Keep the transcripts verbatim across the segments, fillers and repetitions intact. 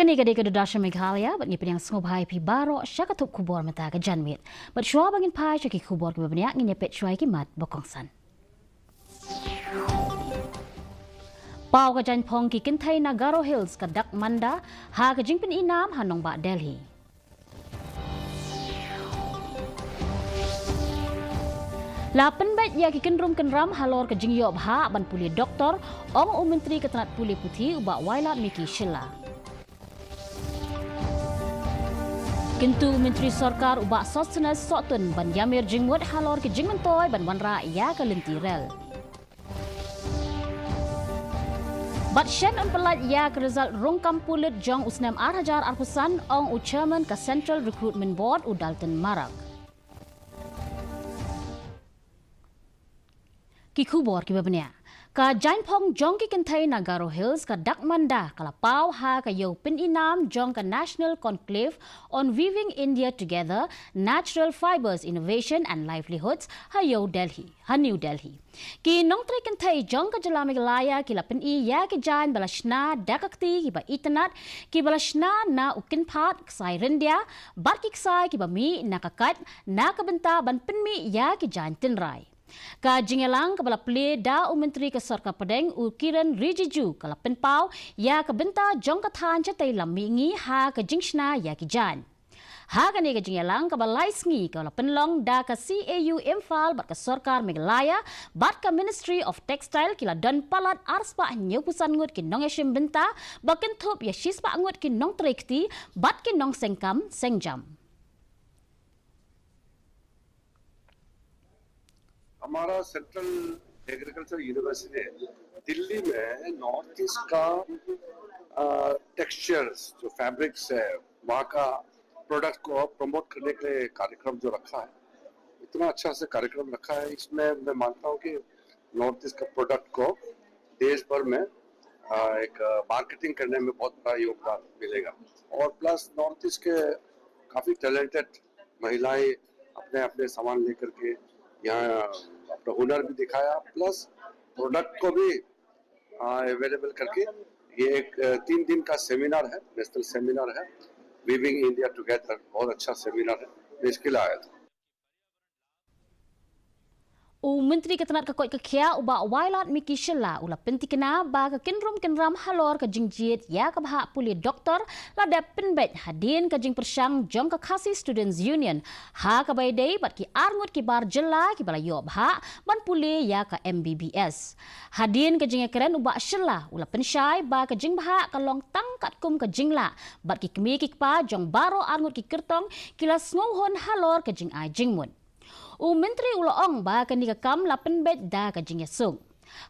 Kane ka dei ka Doordarshan Meghalaya, bad ngi pdiang sngewbha ïa phi baroh sha ka thup khubor mynta ka janmiet. Bad shuwa ba ngin phai sha ki khubor kiba bniah, ngin ïa peit shuwa ïa ki mat ba kongsan. Paw ka jaiñphong ki kynthei na Garo Hills ka Dak Manda ha ka jingpyni nam ha nongbah Delhi. La pynbeit ïa ki kynrum kynram halor ka jingïoh bhah ban pule doktor, ong u Myntri ka tnat pule puthi u Bah Wailadmiki Shylla. Kyntu u Myntri Sorkar u Bah Sosthenes Sohtun ban ïamir jingmut halor ki jingmyntoi ban wanrah ïa ka lynti rel. Bad shen yn pyllait ïa ka result rung kam pulit jong u snem ar hajar arphew san, ong u Chairman ka Central Recruitment Board u Dalton Marak. Ki khubor kiba bniah. Ka jaiñphong jong ki kynthei na Garo Hills ka Dak Manda ka la paw ha ka ïew pyni nam jong ka National Conclave on Weaving India Together, Natural Fibres, Innovation and Livelihoods ha New Delhi, ha New Delhi. Ki nongtrei kynthei jong ka jylla Meghalaya ki la pyni ïa ki jaiñ ba la shna da ka kti kiba itynnad, kiba la shna na u kynphad ksai ryndia bad ki ksai kiba mih na ka kait na ka bynta ban pynmih ïa ki jaiñ tynrai. Ka jingïalang kaba la plie da u Myntri ka Sorkar Pdeng u Kiren Rijiju ka la pynpaw ïa ka bynta jong ka thaiñ shatei lam mihngi ha ka jingshna ïa ki jaiñ. Ha kane ka jingïalang kaba lai sngi ka la pynlong da ka C A U Imphal bad ka Sorkar Meghalaya bad ka Ministry of Textile ki la don palat arspah hynñiewphew san ngut ki nongïashim bynta ba kynthup ïa shispah ngut ki nongtrei kti bad ki nongseng kam seng jam. हमारा सेंट्रल एग्रीकल्चर यूनिवर्सिटी ने दिल्ली में नॉर्थ ईस्ट का टेक्सचर्स, जो फैब्रिक्स है, वहाँ का प्रोडक्ट को प्रमोट करने के लिए कार्यक्रम जो रखा है, इतना अच्छा से कार्यक्रम रखा है। इसमें मैं मानता हूँ कि नॉर्थ ईस्ट का प्रोडक्ट को देश भर में अ, एक मार्केटिंग करने में बहुत बड़ा योगदान मिलेगा। और प्लस नॉर्थ ईस्ट के काफ़ी टैलेंटेड महिलाएं अपने अपने सामान लेकर के यहाँ अपना हुनर भी दिखाया, प्लस प्रोडक्ट को भी अवेलेबल करके ये एक अ, तीन दिन का सेमिनार है, नेशनल सेमिनार है, वीविंग इंडिया टुगेदर, बहुत अच्छा सेमिनार है, मैं इसके लिए आया था। U Myntri ka tnat ka koit ka khiah u Bah Wailadmiki Shylla u la pyntikna ba ka kynrum kynram halor ka jingjied ïa ka bhah pule doktor la dep pynbeit hadien ka jingpyrshang jong ka Khasi Students Union ha kaba ïadei bad ki arngut ki bar jylla kiba la ïoh bhah ban pule ïa ka M B B S. Hadien ka jingïakren u Bah Shylla u la pynshai ba ka jingbhah ka long tang katkum ka jinglah bad ki kmie ki kpa jong baroh arngut ki kyrtong ki la sngewhun halor ka jingai jingmut. U Myntri u la ong ba kane ka kam la pynbeit da ka jingïasuk.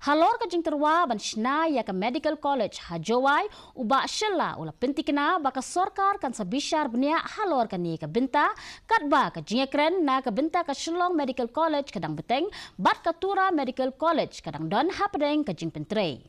Halor ka jingtyrwa ban shna ïa ka Medical College ha Jowai, u Bah Shylla u la pyntikna ba ka sorkar kan sa bishar bniah halor kane ka bynta, katba ka jingïakren na ka bynta ka Shillong Medical College ka dang bteng bad ka Tura Medical College ka dang don hapdeng ka jingpyntrei.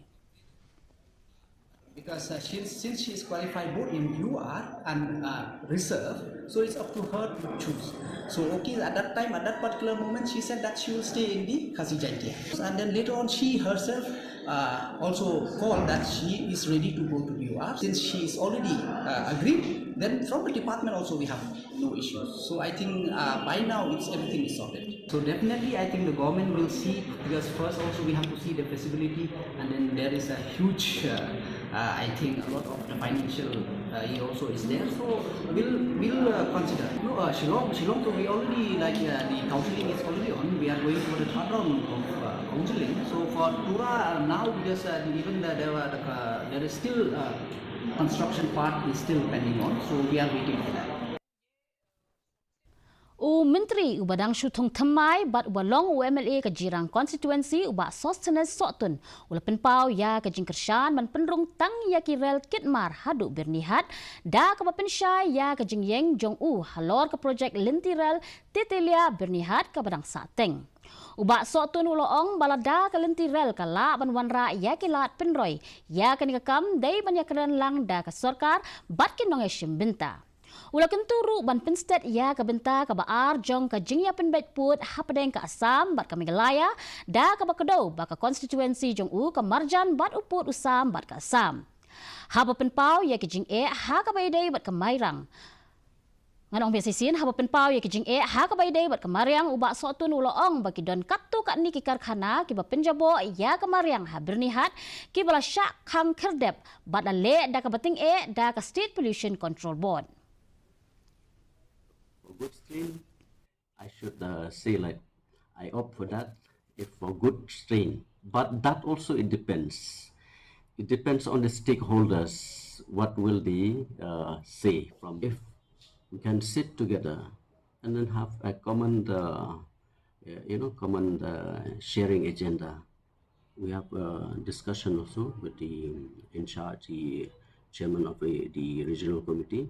Because uh, she, since she is qualified both in U R and uh, reserve, so it's up to her to choose. So okay, at that time, at that particular moment, she said that she will stay in the Khasi Jaintia. And then later on, she herself uh, also called that she is ready to go to U R. Since she is already uh, agreed, then from the department also we have no issues. So I think uh, by now it's everything is sorted. So definitely, I think the government will see, because first also we have to see the feasibility, and then there is a huge, uh, uh, I think a lot of the financial uh, it also is there. So we'll we'll uh, consider. No, uh, Shillong, Shillong. So we already like uh, the counselling is already on. We are going for the third round of uh, counselling. So for Tura uh, now, because uh, even the, there were the, uh, there is still uh, construction part is still pending on. So we are waiting for that. U Myntri uba dang shu thung thymmai bad uba long u M L A ka Jirang Constituency u Bah Sosthenes Sohtun u la pynpaw ïa ka jingkyrshan ban pynrung tang ïa ki rel kit mar haduh Byrnihat da kaba pynshai ïa ka jingïeng jong u halor ka projek lynti rel Tetelia Byrnihat kaba dang sahteng. U Bah Sohtun u la ong ba lada ka lynti rel ka lah ban wanrah ïa ki lad pynroi ïa kane ka kam dei ban ïakren lang da ka sorkar bad ki nongïashim bynta. U la kyntu ruh ban pynstet ïa ka bynta kaba ar jong ka jingïapynbeit pud hapdeng ka Assam bad ka Meghalaya da kaba kdew ba ka constituency jong u ka marjan bad u pud u Sam bad ka Assam. Haba pynpaw ïa ki jingeh ha kaba ïadei bad ka Mairang. Ngan ong biang shisien, haba pynpaw ïa ki jingeh ha kaba ïadei bad ka Mairang, u Bah Sohtun u la ong ba ki don katto katne ki karkhana kiba pynjaboh ïa ka Mairang ha Byrnihat, kiba la shah khang khyrdep bad la leh da kaba tyngeh da ka State Pollution Control Board. A good strain, I should uh, say, like, I opt for that if for good strain. But that also it depends. It depends on the stakeholders. What will they uh, say from if we can sit together and then have a common, uh, uh, you know, common uh, sharing agenda. We have a discussion also with the in charge, the chairman of the, the regional committee,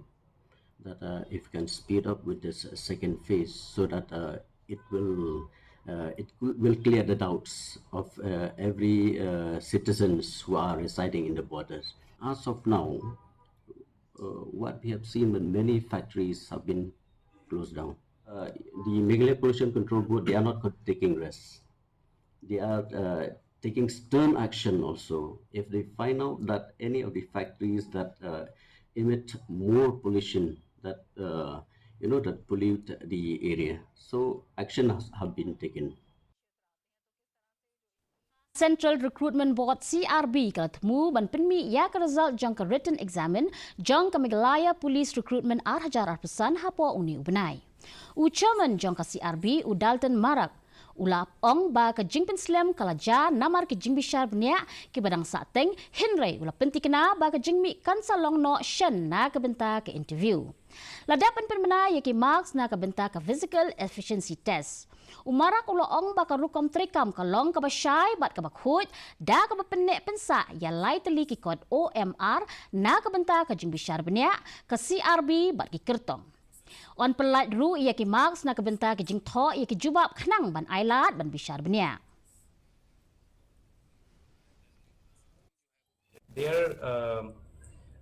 that uh, if we can speed up with this second phase so that uh, it will uh, it cl- will clear the doubts of uh, every uh, citizens who are residing in the borders. As of now, uh, what we have seen, that many factories have been closed down. Uh, the Meghalaya Pollution Control Board, they are not taking rest. They are uh, taking stern action also. If they find out that any of the factories that uh, emit more pollution, that uh, you know, that pollute the area, so action has have been taken. Central Recruitment Board, C R B, ka la thmu ban pynmih ïa ka result jong ka written examen jong ka Meghalaya Police Recruitment ar hajar arphew san hapoh une u bnai. U chairman jong ka C R B, u Dalton Marak, u la ong ba ka jingpynslem ka la jia namar ki jingbishar bniah kiba dang sahteng, hynrei u la pyntikna ba ka jingmih kan sa long noh shen na ka bynta ka interview. La dep ban pynbna ïa ki marks na ka bynta ka physical efficiency test. U Marak u la ong ba ka rukom treikam ka long kaba shai bad kaba khuid, da kaba pynneh pynsah ïa lai tylli ki kot O M R na ka bynta ka jingbishar bniah, ka C R B bad ki kyrtong. Yn pyllait ruh ïa ki marks na ka bynta ka jingthoh ïa ki jubab khnang ban ailad ban bishar bniah. They are um,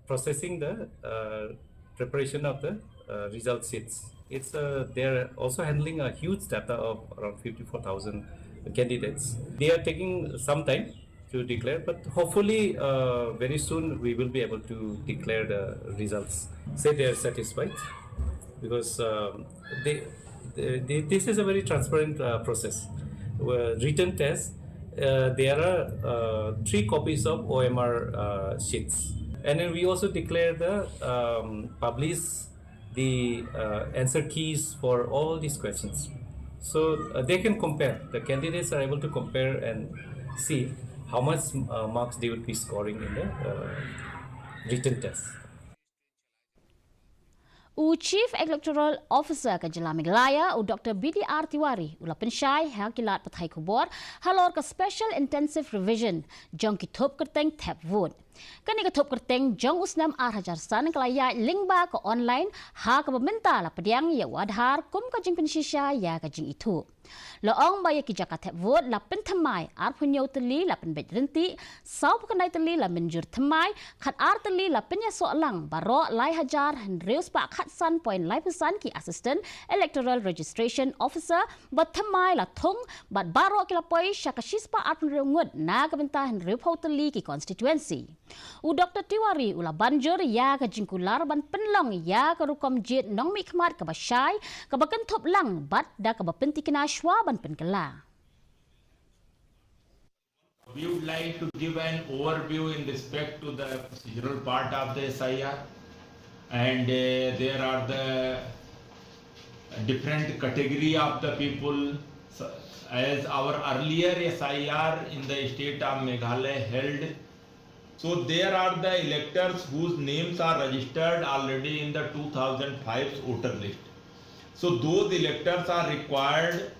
processing the uh, preparation of the uh, result sheets. It's uh, they are also handling a huge data of around fifty-four thousand candidates. They are taking some time to declare, but hopefully uh, very soon we will be able to declare the results. Say they are satisfied because um, they, they, they, this is a very transparent uh, process. Where written test, uh, there are uh, three copies of O M R uh, sheets. And then we also declare the um, publish the uh, answer keys for all these questions. So uh, they can compare, the candidates are able to compare and see how much uh, marks they would be scoring in the uh, written test. U Chief Electoral Officer ka Jylla Meghalaya, u Doctor B D R Tiwari, u la pynshai ha ki lad pathai khubor halor ka Special Intensive Revision jong ki thup kyrteng thep vote. Kane ka thup kyrteng jong u snem ar hajar san ka la ïaid lyngba ka online, ha kaba mynta la pdiang ïa u Aadhaar kum ka jingpynshisha ïa ka jingithuh. La ong ba ïa ki jaka thep vote la pynthymmai, arphew hynñiew tylli la pynbeit ryntih, sawphew khyndai tylli la mynjur thymmai, khatar tylli la pynïasoh lang, baroh lai hajar hynriew spah khatsan point laiphew san ki Assistant Electoral Registration Officer ba thymmai la thung, bad baroh ki la poi sha ka shispah arphew hynriew ngut na ka bynta hynriewphew tylli ki constituency. U Doctor Tiwari u la ban jur ïa ka jingkular ban pynlong ïa ka rukom jied nongmihkhmat kaba shai, kaba kynthup lang bad da kaba pyntikna shuwa ban pynkylla. We would like to give an overview in respect to the procedural part of the S I R, and uh, there are the different category of the people. So, as our earlier S I R in the state of Meghalaya held, so there are the electors whose names are registered already in the two thousand five voter list. So those electors are required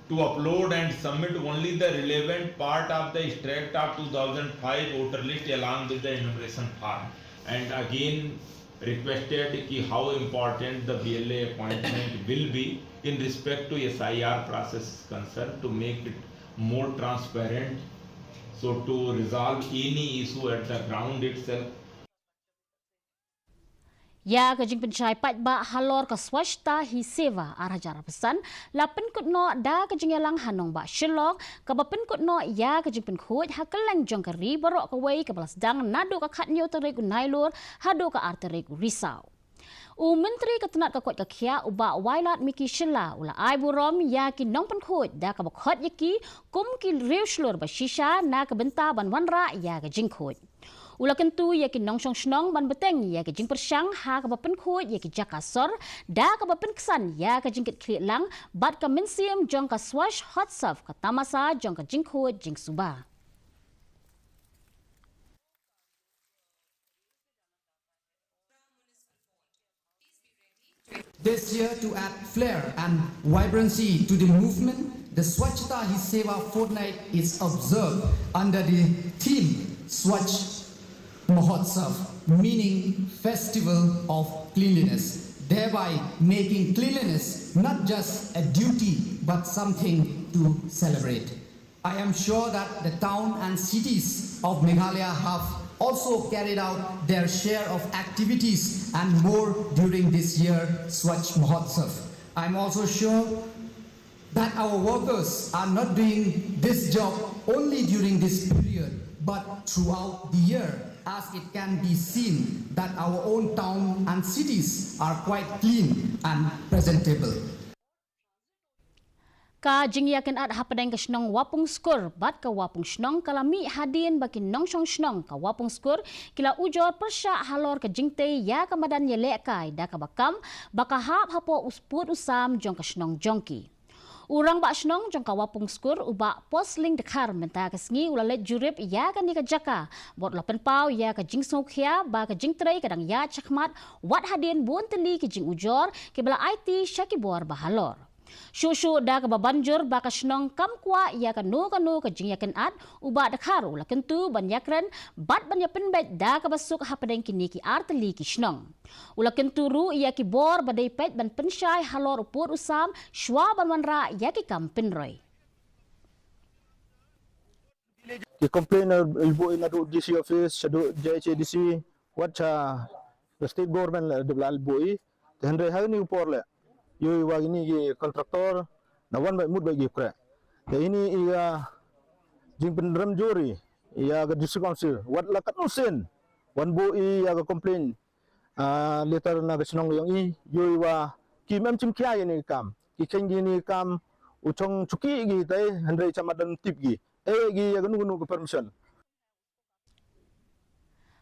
to upload and submit only the relevant part of the extract of two thousand five voter list along with the enumeration form. And again, requested ki how important the B L A appointment will be in respect to S I R process is concerned, to make it more transparent, so to resolve any issue at the ground itself. Ïa ka jingpynshai paidbah halor ka Swachhata Hi Seva ar hajar arphew san la pynkut noh da ka jingïalang ha nongbah Shillong, kaba pynkut noh ïa ka jingpynkhuid ha kylleng jong ka ri baroh kawei, kaba la sdang naduh ka khathynñiew tarik u Nailur haduh ka ar tarik u Risaw. U Myntri ka tnat ka koit ka khiah u Bah Wailadmiki Shylla u la ai burom ïa ki nongpynkhuid da kaba khot ïa ki kum ki riewshlur ba shisha na ka bynta ban wanrah ïa ka jingkhuid. U la kyntu ïa ki nongshong shnong ban bteng ïa ka jingpyrshang ha kaba pynkhuid ïa ki jaka sor da kaba pynksan ïa ka jingkitkhlieh lang bad ka mynsiem jong ka Swachh Mahotsav, ka tamasa jong ka jingkhuid jingsuba. This year, to add flair and vibrancy to the movement, the Swachhata Hi Seva fortnight is observed under the theme Swachh Mahotsav, meaning Festival of Cleanliness, thereby making cleanliness not just a duty but something to celebrate. I am sure that the town and cities of Meghalaya have also carried out their share of activities and more during this year Swachh Mahotsav. I am also sure that our workers are not doing this job only during this period but throughout the year, as it can be seen that our own town and cities are quite clean and presentable. Ka jingïakynad hapdeng ka shnong Wapung Skur bad ka Wapung Shnong ka la mih hadien ba ki nongshong shnong ka Wapung Skur ki la ujor pyrshah halor ka jingtei ïa ka madan ïalehkai da kaba kam ba ka hap hapoh u pud u sam jong ka shnong jong ki. U Rangbah Shnong jong ka Wapung Skur u Bah Posling Dkhar mynta ka sngi u la leit jurip ïa kane ka jaka bad u la pynpaw ïa ka jingsngewkhia ba ka jingtrei ka dang ïaid shakhmat wat hadien bun tylli ki jingujor kiba la aiti sha ki bor ba halor. Shuh shuh da kaba ban jur ba ka shnong kam kwah ïa kano kano ka jingïakynad, u Bah Dkhar u la kyntu ban ïakren bad ban ïapynbeit da kaba suk hapdeng kine ki ar tylli ki shnong. U la kyntu ruh ïa ki bor ba dei peit ban pynshai halor u pud u sam shuwa ban wanrah ïa ki kam pynroi. Ki complain la buh naduh D C office, shaduh J H A D C, wat sha ka state government la dep la buh i. Te hynrei ha kane ka por leh, ïohi wa kine ki contractor na wan beit mut beit ki khreh. Te ine i ka jingpynrem jur ïa ka district council, wat la katno sien wan buh i ïa ka complain letter na ka shnong yong i, ïohi wa kim em jingkhia ïa kane ka kam. Ki kheiñ ïa kane ka kam, u chong chuki ki te, hynrei cha madan tip ki. Ei ki ïa kano kano ka permission.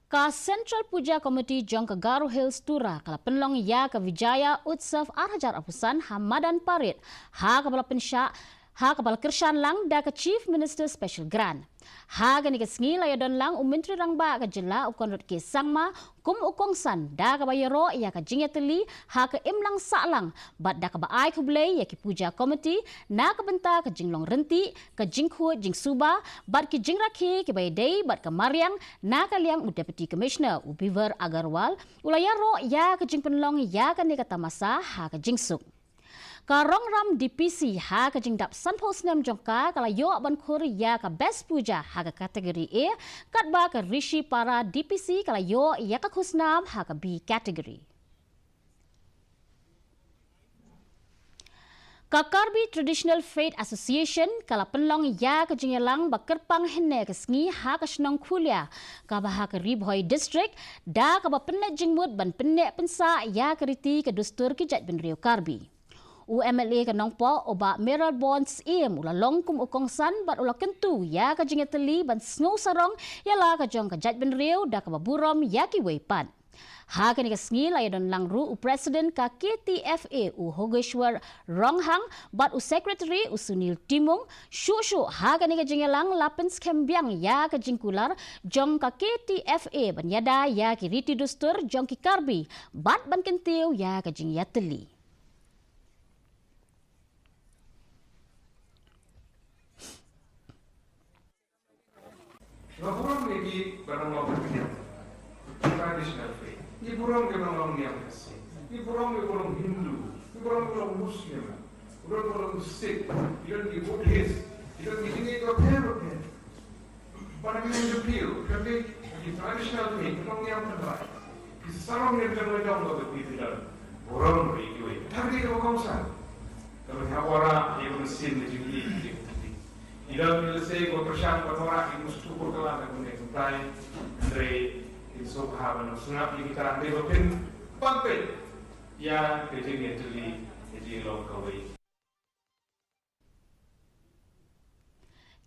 Ka Central Puja Committee jong ka Garo Hills Tura ka la pynlong ïa ka Vijaya Utsav ar hajar arphew san ha madan Parit, ha kaba la pynshah, ha kaba la kyrshan lang da ka Chief Minister Special Grant. Ha kane ka sngi la ïadon lang u Myntri Rangbah ka jylla u Conrad K Sangma kum u kongsan da kaba ïaroh ïa ka jingïatylli ha ka imlang sahlang bad da kaba ai khublei ïa ki Puja Committee na ka bynta ka jinglong ryntih, ka jingkhuid jingsuba bad ki jingrakhe kiba ïadei bad ka mariang. Na ka liang u Deputy Commissioner u Beaver Agarwal u la ïaroh ïa ka jingpynlong ïa kane ka tamasa ha ka jingsuk. Ka Rongram D P C ha ka jingdap sanphew snem jong ka ka la ïoh ban khur ïa ka Best Puja ha ka category A, katba ka Rishi Para D P C ka la ïoh ïa ka khusnam ha ka B category. Ka Karbi Traditional Faith Association ka la pynlong ïa ka jingïalang ba kyrpang hynne ka sngi ha ka shnong Khulia kaba ha ka Ri Bhoi District, da kaba pynneh jingmut ban pynneh pynsah ïa ka riti ka dustur ki jaitbynriew Karbi. U M L A ka Nongpoh u Bah Mayralborn Syiem u la long kum u kongsan bad u la kyntu ïa ka jingïatylli ban sngew sarong ïa la ka jong ka jaitbynriew da kaba burom ïa kiwei pat. Ha kane ka sngi la ïadon lang ruh u President ka K T F A u Hogeshwar Ronghang bad u Secretary u Sunil Timung. Shuh shuh ha kane ka jingïalang la pynskhem biang ïa ka jingkular jong ka K T F A ban ïada ïa ki riti dustur jong ki Karbi bad ban kyntiew ïa ka jingïatylli. Nga burom ïa ki ba dang long ka niam traditional faith. Ngi burom ki ba dang long niam Khasi. Ngi burom ki ba long Hindu. Ngi burom ki ba long Muslim. Ngi burom ki ba long Sikh. Ngi don ki Buddhist. Ngi don ki jingngeit ba pher ba pher. Ba dang long jingpynim, ka dei ki traditional faith, ki ba long niam tynrai. Ki Sarong ïa ka jong la jong ka phi phi don. Burom ri kiwei. Tang ri ka kongsan. Ka ban ha wara ïa ka mynsiem na jong i. I don ïa lehse ka pyrshang ban wara i mus tu kur kala na kumne kumtai. Hynrei in so ha ban sngap ïa kita hynrei ba phin ban peit ïa ka jingïatylli ka jinglong kawei.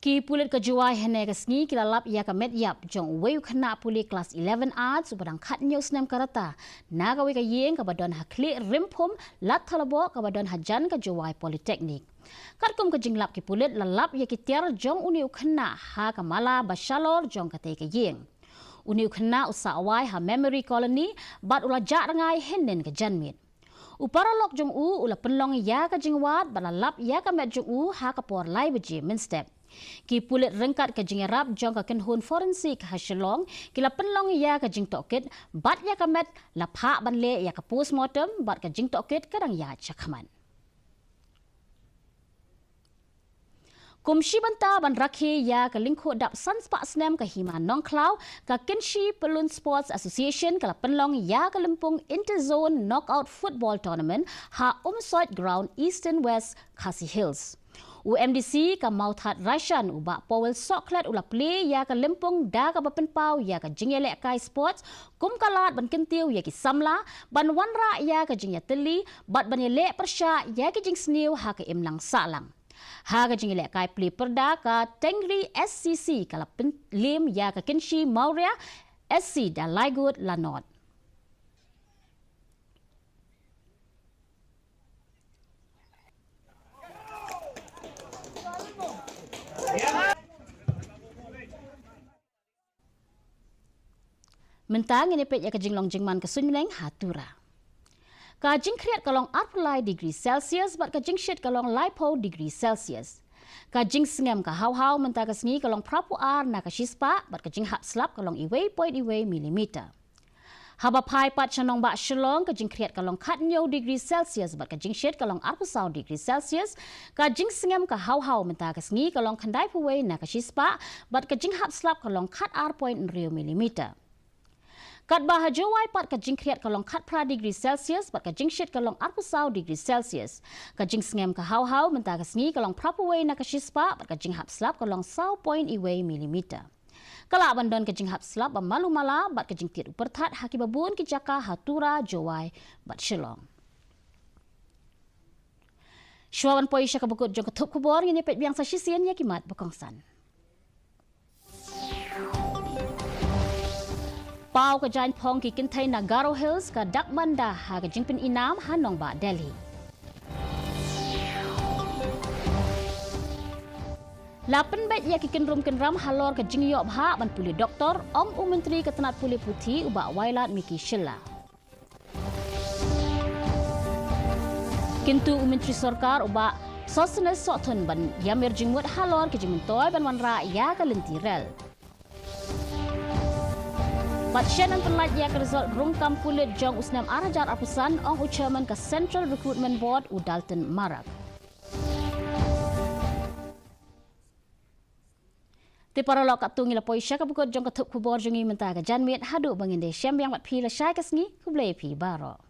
Ki pulit ka Jowai hynne ka sngi ki la lap ïa ka met ïap jong uwei u khynnah pule klas eleven arts uba dang khathynñiew snem ka rta na kawei ka ïing kaba don ha Khlieh Rimphum, Lad Thalabo kaba don hajan ka Jowai Polytechnic. Katkum ka jinglap ki pulit la lap ïa ki tiar jong une u khynnah ha ka mala ba shalor jong katei ka ïing. Une u khynnah u sah wai ha Memory Colony bad u la jah rngai hynnin ka janmiet. U paralok jong u u la pynlong ïa ka jingwad bad la lap ïa ka met jong u ha ka por lai baje mynstep. Ki pulit ryngkat ka jingïarap jong ka kynhun forensic ha Shillong ki la pynlong ïa ka jingtohkit bad ïa ka met la phah ban leh ïa ka postmortem bad ka jingtohkit ka dang ïaid shakhmat. Kum shi bynta ban rakhe ïa ka lyngkhuh dap san spah snem ka Hima Nongkhlaw, ka Kynshi Pyllun Sports Association ka la pynlong ïa ka lympung Interzone Knockout Football Tournament ha Umsoit Ground, Eastern West Khasi Hills. U M D C ka Mawthadraishan u Bah Powell Sohkhlet u la plie ïa ka lympung da kaba pynpaw ïa ka jingïalehkai sports kum ka lad ban kyntiew ïa ki samla ban wanrah ïa ka jingïatylli bad ban ïaleh pyrshah ïa ki jingsniew ha ka imlang sahlang. Ha ka jingïalehkai plie pyrda ka Tengri S C C ka la pynliem ïa ka Kynshi Maurya S C da lai gud la nod. Mynta ngin ïa peit ïa ka jinglong jingman ka suiñ bneng ha Tura. Ka jingkhriat ka long arphew lai degree Celsius bad ka jingshit ka long laiphew degree Celsius. Ka jingsngem ka hawhaw mynta ka sngi ka long phraphew ar na ka shispah bad ka jinghap slap ka long iwei point iwei millimeter. Haba phai pat sha nongbah Shillong ka jingkhriat ka long khathynñiew degree Celsius bad ka jingshit ka long arphew saw degree Celsius. Ka jingsngem ka hawhaw mynta ka sngi ka long khyndaiphew wei na ka shispah bad ka jinghap slap ka long khatar point hynriew millimeter. Katba ha Jowai pat ka jingkhriat ka long khatphra degree Celsius bad ka jingshit ka long arphew saw degree Celsius. Ka jingsngem ka hawhaw mynta ka sngi ka long phraphew wei na ka shispah bad ka jinghap slap ka long saw point iwei millimeter. Ka lah ban don ka jinghap slap ba malu mala bad ka jingtied u pyrthat ha kiba bun ki jaka ha Tura, Jowai bad Shillong. Shuwa ban poi sha kaba kut jong ka thup khubor ngin ïa peit biang sa shisien ïa ki mat ba kongsan. Paw ka jaiñ phong ki kynthei na Garo Hills ka dak ban da ha ka jingpyni nam ha nongbah Delhi. La pynbeit ïa ki kynrum kynram halor ka jingïoh bha ban pule doktor, ong u Myntri ka tnat pule puthi u Bah Wailadmiki Shylla. Kyntu u Myntri Sorkar u Bah Sosthenes Sohtun ban ïamir jingmut halor ki jingmyntoi ban wanrah ïa ka lynti rel. Bad shen ban pynlait ïa ka result rung kam pulit jong u snem ar hajar arphew san, ong u Chairman ka Central Recruitment Board u Dalton Marak. Te paralok, katto ngi la poi sha kaba kut jong ka thup khubor jong ngi mynta ka janmiet, haduh ba ngin ïashem biang bad phi lashai ka sngi, khublei phi baroh.